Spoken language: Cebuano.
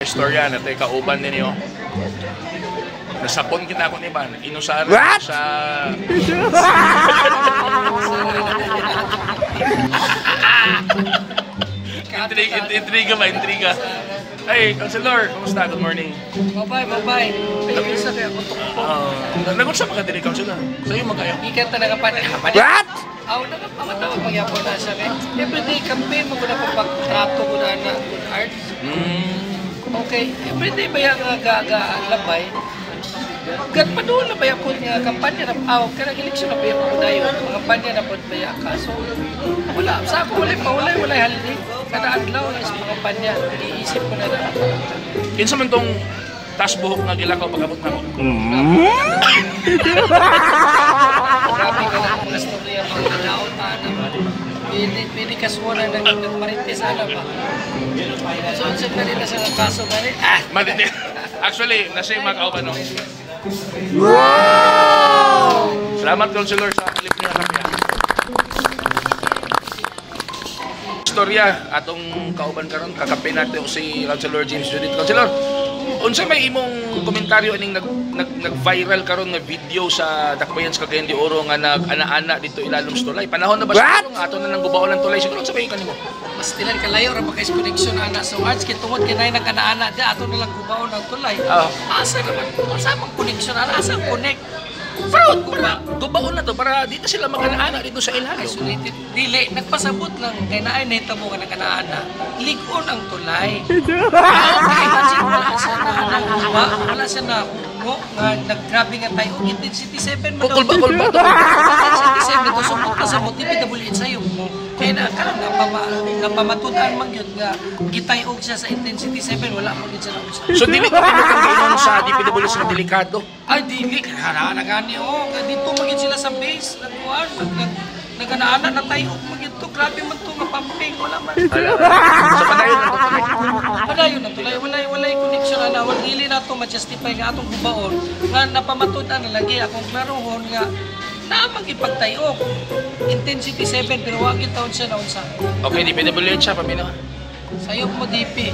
Istorya na tayo kauban ninyo. Nasapon kita ako ni Ivan. Inusaran What? Sa intriga, intriga ba? Intriga. Hey, Councilor, kumusta? Good morning. Bye-bye, bye-bye. Ay, isa kaya ako tukpo. Nagunsa pa ka diri, Councilor? Sa iyo magayo. Ikan talaga pa. What? Aw, nagpamatawag magyapon na siya kay. Everyday campaign mo ko na pagtrato ko na na good arts. Okay, everyday ba yung ga labay? Gat pa doon na ba yung nga kampanya na aw kanang eleksyon na ba yung dayon kampanya na pod ba ka, so wala sa ako, wala pa, wala wala holiday kada adlaw is mga kampanya, iisip ko na na. Kinsa man tong tas buhok nga gilakaw pag-abot nako? Grabe ka na mga storya, mga naota na. Pili, pili kasuhan na nagmarites ana ba? So, unsa na nila sa kaso gani? Ah! Matindi. Actually, nasa yung mga kauban, no? Wow! Salamat, Councilor, sa clip niyo na kape. Istorya, atong kauban karon, kakape natin si Councilor James Judith. Councilor, unsa may imong komentaryo aning nag nag nag-viral karon nga video sa Dakbayan sa Cagayan de Oro nga nag-ana-ana dito ilalom sa tulay? Panahon na ba What? siguro nga ato na nang gubaon ng tulay? Siguro unsa may kanimo? Mas tilan kalayo ra ba kay connection ana so arts kay tungod kay nay nag-ana-ana di ato na lang gubaon ang tulay. Asa naman? Asa man connection ana? Asa ang connect? Pero para gubaon na to para dito sila mag-ana-ana dito sa ilalom. Isolated. Dili, nagpasabot lang kay naay nahitabo nga nag-ana-ana. Lig-on ang tulay. Okay, imagine wala siya na naguba, wala siya na hugo, nga naggrabe nga tayo. Intensity 7 man daw. Kulba, kulba to. Intensity 7 to, sumot na sa mo, DPWH sa'yo mo. Kaya na, karon napamatudan man yun nga, gitayog siya sa intensity 7, wala man yun siya nausa. So dili ko tinutang giingon sa DPWH na delikado. Ay, dili, kaya na gani, oh, dito man yun sila sa base, nagkuhan, nag-ana-ana, natayog man yun to, grabe man to, nga pumping, wala man. So padayon na to tulay. Padayon na tulay, walay connection ana, wala dili na to ma-justify nga atong gubaon nga napamatud-an na lagi akong klarohon nga naamang ipagtayok. Intensity 7 pero wa gyud taon siya naunsa. Okay, DPWH siya paminaw. Sayop mo DP.